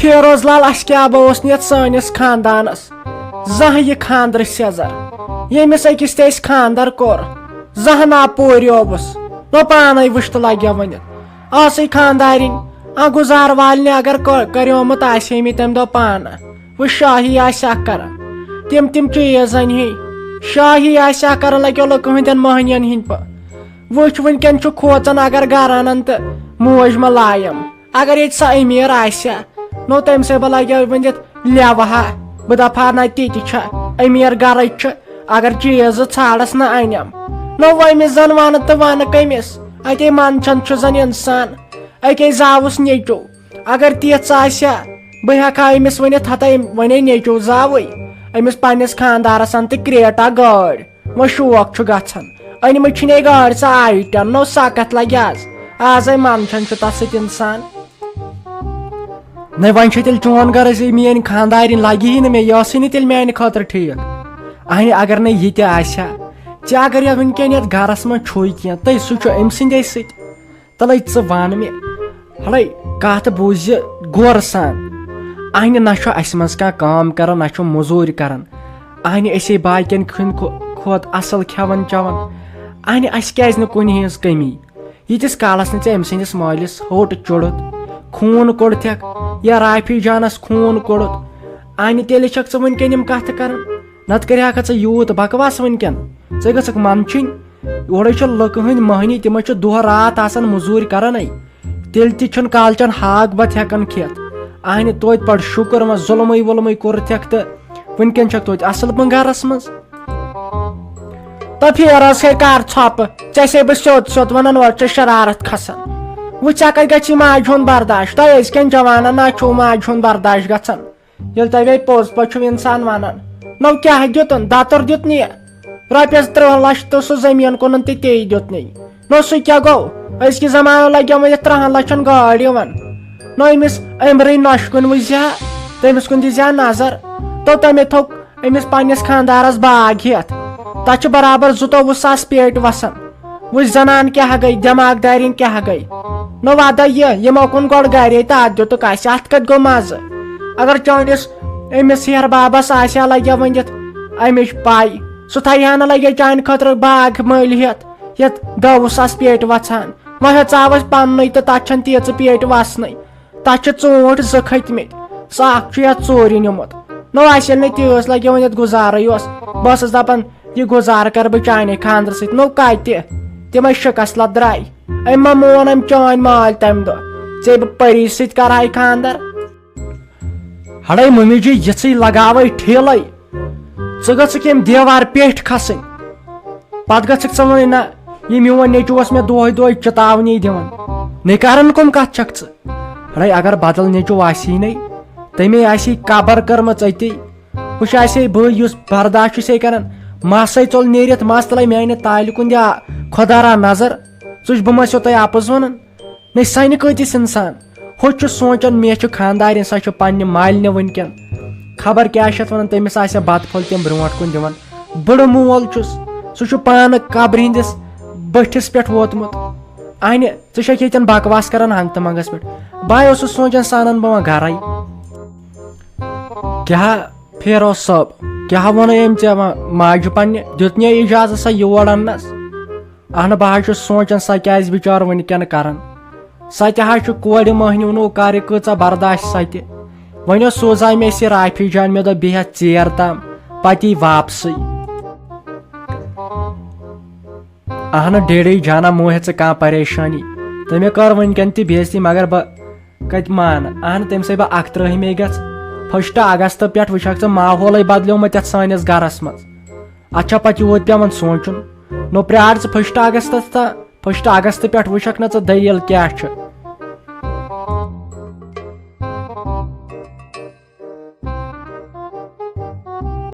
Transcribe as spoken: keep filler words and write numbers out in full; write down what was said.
فیروز لال، اسہِ کیٛاہ بہٕ اوس نہٕ یتھ سٲنِس خاندانس زانٛہہ یہِ خاندرٕ سیٚزر، ییٚمِس أکِس تہِ أسۍ خاندر کوٚر، زانٛہہ نا پوریووُس، نہ پانے وٕچھ تہٕ لگیو ؤنِتھ۔ ٲسٕے خاندارِنۍ، آ، گُزار والنہِ اگر کٔر-، کریومُت آسہِ ہے مےٚ تمہِ دۄہ پانہٕ، وۄنۍ شاہی آسہِ ہا کران۔ تِم تِم چیٖز انہِ ہے، شاہی آسہِ ہا کران، لگیو لُکہٕ ہٕنٛدٮ۪ن مٔہنِین ہٕنٛدۍ پٲٹھۍ۔ وٕچھ، وٕنکٮ۪ن چھُ کھوژان اگر گرٕ انن تہٕ موج ما لایم۔ اگر ییٚتہِ سۄ أمیٖر آسہِ ہا، نو تٔمۍ سٕے بہٕ لگہِ ہا ؤنِتھ لیوٕ ہا۔ بہٕ دپہٕ ہا، نہ تہِ تہِ چھےٚ أمیٖر گرٕچ چھِ، اگر چیٖز زٕ ژھانڈس نہ انٮ۪م۔ نو وۄنۍ أمِس زن ونہٕ تہٕ ونہٕ کٔمِس؟ اتے منٛدچھان چھُ زن انسان۔ اکے زاوُس نیٚچو، اگر تِژھ آسہِ ہا، بہٕ ہٮ۪کہٕ ہا أمِس ؤنِتھ، ہتا أمۍ ونے نیٚچو زاوٕے، أمِس پننِس خاندارس ان تہٕ کرٛیٹ اکھ گٲڑۍ۔ وۄنۍ شوق چھُ گژھان۔ أنمٕژ چھِنے گٲڑۍ سۄ آیٹم، نو سا کتھ لگہِ آز؟ آزے منٛدچھان چھُ تس سۭتۍ انسان۔ نہ وۄنۍ چھِ تیٚلہِ چون غرض، یہِ میٲنۍ خانٛدارِنۍ لگہِ ہی نہٕ مےٚ، یہِ ٲسٕے نہٕ تیٚلہِ میانہِ خٲطرٕ ٹھیٖک۔ اہنہِ اگر نہٕ یہِ تہِ آسہِ ہا، ژےٚ اگر یتھ وٕنکیٚن یتھ گرس منٛز چھُے کینٛہہ، تہٕ سُہ چھُ أمۍ سٕنٛدے سۭتۍ۔ تلے ژٕ وَن مےٚ، ہڑے، کَتھ بوٗزِ غورٕ سان۔ اَہنہِ نہ چھُ اَسہِ منٛز کانٛہہ کٲم کران، نہ چھُ موٚزوٗرۍ کران۔ اَہنہِ أسے باقین ہٕنٛدِ کھۄ-، کھۄتہٕ اَصٕل کھٮ۪وان چٮ۪وان۔ اَہنہِ اَسہِ کیازِ نہٕ کُنہِ ہٕنٛز کٔمی؟ ییٖتِس کالس نہٕ ژےٚ أمۍ سٕنٛدِس مٲلِس ہوٚٹ چوٚڑُتھ، خوٗن کوٚڑتھکھ، یا رافی جانس خوٗن کوٚڑُتھ، اَہنہِ تیٚلہِ چھکھ ژٕ وٕنکیٚن یِم کتھٕ کران؟ نتہٕ کرِہاکھ ژٕ یوٗت بکواس وٕنکیٚن؟ ژٕ گٔژھکھ منٛدچھٕنۍ۔ یورے چھِ لُکہٕ ہٕنٛدۍ مٔہنی، تِمے چھِ دۄہ راتھ آسان مٔزوٗرۍ کران۔ تیٚلہِ تہِ چھُنہٕ کالچن ہاکھ بتہٕ ہٮ۪کان کھٮ۪تھ۔ اہنہِ توتہِ پڑ شُکر، وۄنۍ ظُلمٕے وُلمٕے کوٚرُتھ ہٮ۪کھ تہٕ وٕنکٮ۪ن چھکھ توتہِ اصل پٲٹھۍ گرس منٛز۔ تہٕ فیروز ہے کر ژھۄپہٕ، ژےٚ سے بہٕ سیوٚد سیوٚد ونان، اورٕ چھِ شرارت کھسان۔ وۄنۍ ژےٚ کتہِ گژھی ماجہِ ہُنٛد برداش؟ تۄہہِ أزکٮ۪ن جوانن نہ چھُو ماجہِ ہُنٛد برداش گژھان۔ ییٚلہِ تۄہہِ وۄنۍ پوٚز پٲٹھۍ چھُو اِنسان وَنان، نو کیٛاہ دیُتُن؟ دَتُر دیُت نہٕ یہِ؟ رۄپیَس ترٕٛہ لَچھ تہٕ سُہ زٔمیٖن کٕنُن تہِ تے دیُت نہٕ یہِ۔ نو سُہ کیٛاہ گوٚو؟ أزکہِ زمانہٕ لَگہِ وۄنۍ یَتھ ترٕٛہَن لَچھَن گٲڑۍ یِوان۔ نو أمِس أمبرٕے نۄشہِ کُن وٕچھزِ ہا، تٔمِس کُن دیٖزِ ہا نظر۔ تو تَمے تھوٚو أمِس پنٛنِس خانٛدارَس باغ ہٮ۪تھ۔ تَتھ چھِ برابر زٕتووُہ ساس پیٹہِ وَسان۔ وٕچھ زنان کیٛاہ گٔے، دٮ۪ماغ دارِنۍ کیٛاہ گٔے۔ نہ وَدَے یہِ، یِمو کُن گۄڈٕ گَرے تہٕ اَتھ دیُتُکھ اَسہِ، اَتھ کَتہِ گوٚو مَزٕ؟ اگر چٲنِس أمِس ہیہَر بابَس آسہِ ہا لَگہِ ہا ؤنِتھ اَمِچ پَے، سُہ تھایہِ ہا نہٕ لَگہِ ہا چانہِ خٲطرٕ باغ مٔلۍ ہٮ۪تھ، یَتھ دَہ وُہ ساس پیٹہِ وَژھان۔ وۄنۍ ہیٚژاو اَسہِ پَننُے تہٕ تَتھ چھَنہٕ تیٖژٕ پیٹہِ وَسنٕے۔ تَتھ چھِ ژوٗنٛٹھۍ زٕ کھٔتۍ مٕتۍ، سُہ اَکھ چھُ یَتھ ژوٗرِ نیوٗمُت۔ نہ آسہِ ییٚلہِ نہٕ تیٖژ لَگہِ ہا ؤنِتھ گُزارٕے اوس۔ بہٕ ٲسٕس دَپان، یہِ گُزارٕ کَرٕ بہٕ چانے خانٛدرٕ سۭتۍ۔ نو کَتہِ؟ تِمے شِکَس لَتھ درٛاے۔ أمۍ ما مون أمۍ چٲنۍ مٲلۍ تَمہِ دۄہ؟ ژےٚ بہٕ پٔری سۭتۍ کَرہاے خانٛدر؟ ہڑے مٔمی جی، یِژھٕے لگاوے ٹھیلے۔ ژٕ گٔژھکھ ییٚمہِ دیوار پیٚٹھۍ کھسٕنۍ۔ پتہٕ گٔژھکھ ژٕ وَنٕنۍ، نہ، یہِ میون نیٚچوٗ اوس مےٚ دۄہے دۄہے چِتاونی دِوان۔ نِکارن کُم کتھ چھکھ ژٕ؟ ہڑے اگر بدل نیٚچوٗ آسی نے، تٔمے آسی قبر کٔرمٕژ أتی۔ وٕچھ آسے بہٕ یُس برداش چھُسے کران، مسے ژوٚل نیٖرِتھ مس تلے، میانہِ تالہِ کُن دِ آ خۄدا را نظر۔ ژٕ وٕچھ بہٕ ما چھسو تۄہہِ اپُز ونان؟ نے سنہِ کۭتِس انسان۔ ہُہ چھُ سونٛچان مےٚ چھُ خانٛدارِنۍ، سۄ چھِ پننہِ مالِنہِ وٕنکٮ۪ن۔ خبر کیٛاہ چھِ اتھ ونان، تٔمِس آسہِ ہا بتہٕ پھوٚل تِم برونٛٹھ کُن دِوان۔ بٕڑٕ مول چھُس، سُہ چھُ پانہٕ قبرِ ہٕنٛدِس بٔٹھِس پٮ۪ٹھ ووتمُت۔ اہنہِ، ژٕ چھکھ ییٚتٮ۪ن بکواس کران ہنٛگتہٕ منٛگس پٮ۪ٹھ۔ بہٕ ہا اوسُس سونٛچان سۄ انن بہٕ وۄنۍ گرے۔ کیٛاہ فیروز صٲب، کیٛاہ ووٚنُے أمۍ ژےٚ وۄنۍ ماجہِ پننہِ؟ دیُت نے اجازت سۄ یور اننس؟ اہنہٕ، بہٕ حظ چھُس سونٛچان، سۄ کیٛازِ بِچٲر وٕنکٮ۪ن کران؟ سۄ تہِ حظ چھُ کورِ مٔہنِو نو کرِ کۭژاہ برداش سۄ تہِ۔ وۄنۍ اوس سوزان مےٚ أسۍ یہِ رافی جان، مےٚ دوٚپ بیٚہہ یَتھ ژیر تام، پتہٕ یی واپسٕے۔ اہنہٕ، ڈیڈی جانا، مو ہیٚہ ژٕ کانٛہہ پریشٲنی۔ تٔمۍ کٔر وٕنکٮ۪ن تہِ بے عزتی، مگر بہٕ کتہِ مانہٕ؟ اہنہٕ، تٔمۍ سٕے بہٕ اکترٕہمے گژھ۔ فسٹ اگست پٮ۪ٹھ وٕچھکھ ژٕ ماحولے بدلیومُت یتھ سٲنِس گرس منٛز۔ اتھ چھا پتہٕ یوٗت پٮ۪وان سونٛچُن؟ نو پرٛار ژٕ فسٹ اگستس تام، فسٹ اگست پٮ۪ٹھ وٕچھکھ نہ ژٕ دٔلیٖل کیٛاہ چھِ۔